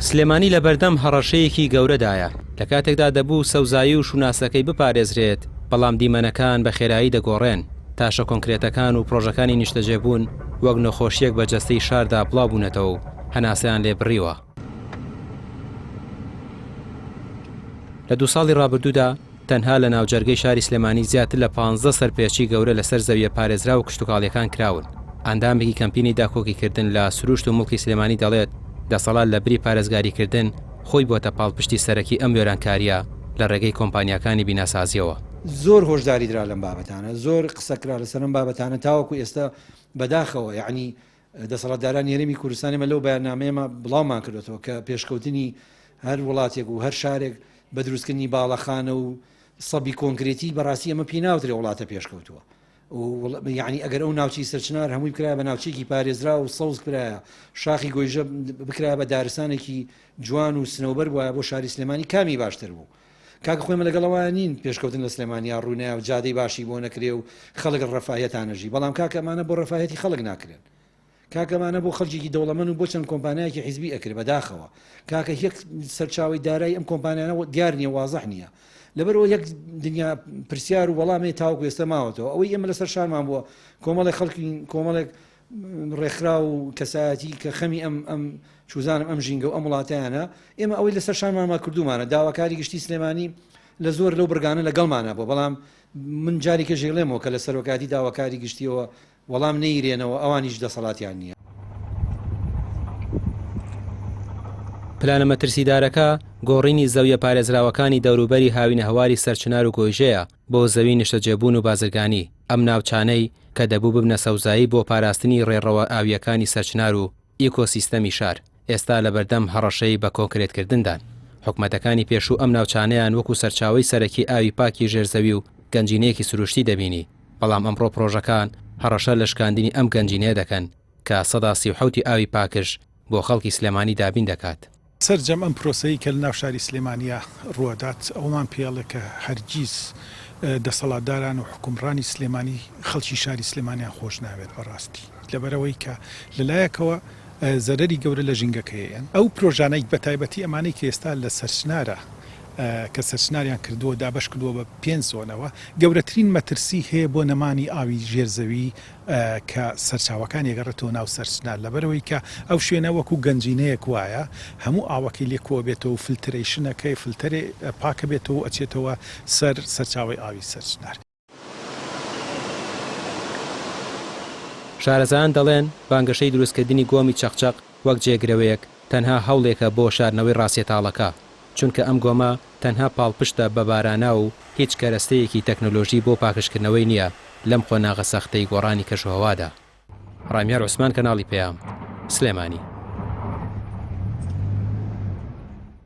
سلێمانی لەبەردەم هەڕەشەیەکی گەورەدایە، لە کاتێکدا دەبوو سەوزایی و شوناسەکەی بپارێزرێت، بەڵام دیمەنەکان بە خێرایی دەگۆڕێن، تاشە کۆنکرێتەکان و پڕۆژەکانی نیشتەجێبوون وەک نەخۆشییەک بە جەستەی شاردا بڵاوبوونەتەوە و هەناسەیان لێ بڕیوە. لە دوو ساڵی ڕابردوودا تەنها لە ناوجەرگەی شاری سلێمانی زیاتر لە 15 سەرپێچی گەورە لەسەر زەویە پارێزراو و کشتوکاڵیەکان کراون. ئەندامێکی کەمپینی داکۆکیکردن لە سروشت و موڵکی سلێمانی دەڵێت، دەسەڵات لە بری پارێزگاریکردن خۆی بۆتە پاڵپشتی سەرەکی ئەم وێرانکارییە لە ڕێگەی کۆمپانیاکانی بیناسازییەوە. زۆر هۆشداری درا لەم بابەتانە، زۆر قسە کرا لەسەر ئەم بابەتانە تاوەکو ئێستا بەداخەوە یەعنی دەسەڵاتدارانی هەرێمی کوردستان ئێمە لەو بەیاننامەیەمە بڵاومان کردوێتەوە کە پێشکەوتنی هەر وڵاتێک و هەر شارێک بە دروستکردنی باڵەخانە و سەبی کۆنکرێتی بەڕاستی ئەمە پێی ناوترێ وڵاتە پێشکەوتووە یعنی ئەگەر ئەو ناوچەی سەرچنار هەمووی بکرایە بە ناوچێکی پارێزرا و سەوز کرایە شاخی گۆیژە بکرایە بە دارستانێکی جوان و سنەوبەر وایە بۆ شاری سلێمانی کامی باشتر بوو کاکە خۆی من لەگەڵ ئەوە نین پێشکەوتن لە سلێمانیا ڕوونایە و جادەی باشی بۆ نەکرێ و خەڵک ڕەفاهیەتانەژی بەڵام کاکە ئەمانە بۆ ڕەفاهیەتی خەڵک ناکرێن کاکە ئەمانە بۆ خەڵکێکی دەوڵەمەند و بۆ چەند کۆمپانیایەکی حیزبی ئەکرێ بەداخەوە کاکە یەک سەرچاوی دارایی ئەم کۆمپانیانە دیار نییە وازح نییە لەبەرەوە یەک دنیا پرسیار و وەڵامێ تاوەکو ئێستا ماوەتەوە ئەوەی ئێمە لەسەر شانمان بووە کۆمەڵێک خەڵکی کۆمەڵێک ڕێکخراو و کەسایەتی کە خەمی ئەم ئەم چوزانم ئەم ژینگە و ئەم وڵاتیانە ئێمە ئەوەی لەسەر شانمانما کردومانە داواکاری گشتی سلێمانی لە زۆر لەو بڕگانە لەگەڵمانە بۆ بەڵام من جارێکە ژێڵێمەوە کە لە سەرۆکاتی داواکاری گشتیەوە وەڵام نەیرێنەوە ئەوانیش دەسەڵاتیان نییە. پلانە مەترسیدارەکە گۆڕینی زەویە پارێزراوەکانی دەوروبەری هاوینەهەواری سەرچنار و گۆیژەیە بۆ زەوی نیشتەجێبوون و بازرگانی، ئەم ناوچانەی کە دەبوو ببنە سەوزایی بۆ پاراستنی ڕێڕەوە ئاوییەکانی سەرچنار و ئیکۆسیستەمی شار، ئێستا لەبەردەم هەڕەشەی بە کۆنکرێتکردندان. حکومەتەکانی پێشوو ئەم ناوچانەیان وەکو سەرچاوەی سەرەکی ئاوی پاکی ژێر زەوی و گەنجینەیەکی سروشتی دەبینی، بەڵام ئەمڕۆ پڕۆژەکان هەڕەشە لە شکاندنی ئەم گەنجینەیە دەکەن کە 37% ی ئاوی پاکژ بۆ خەڵکی سلێمانی دابین دەکات. سەرجەم ئەم پرۆسەی کە لەناو شاری سلێمانیا ڕووئەدات ئەوەمان پێ ئەڵێ کە هەرگیز دەسەڵاتداران و حوکمڕانی سلێمانی خەڵکی شاری سلێمانیان خۆش ناوێت بەڕاستی لەبەرئەوەی کە لەلایەکەوە زەرەری گەورە لە ژینگەکەی ئەیەن ئەو پرۆژانەی بەتایبەتی ئەمانەی کە ئێستا لە سەرچنارە کە سەرچناریان کردووە دابەش کردووە بە پێنج زۆنەوە گەورەترین مەترسی هەیە بۆ نەمانی ئاوی ژێر زەوی کە سەرچاوەکانی ئەگەڕێتەوە ناو سەرچنار لەبەرئەوەی کە ئەو شوێنە وەکو گەنجینەیەک وایە هەموو ئاوەکەی لێ کۆئەبێتەوە و filtration ەکەی فلتەرێ پاکەبێتەوە و ئەچێتەوە سەر سەرچاوەی ئاوی سەرچنار. شارەزایان دەڵێن، بانگەشەی دروستکردنی گۆمی چەقچەق وەک جێگرەوەیەک تەنها هەوڵێکە بۆ شاردنەوەی ڕاستیە تاڵەکە، چونکە ئەم گۆمە تەنها پاڵپشتە بە باراناو و هیچ کەرەستەیەکی تەکنۆلۆژی بۆ پاکژکردنەوەی نییە لەم قۆناغە سەختەی گۆڕانی کەشوهەوادا. ڕامیار عوسمان کەناڵی پەیام، سلێمانی.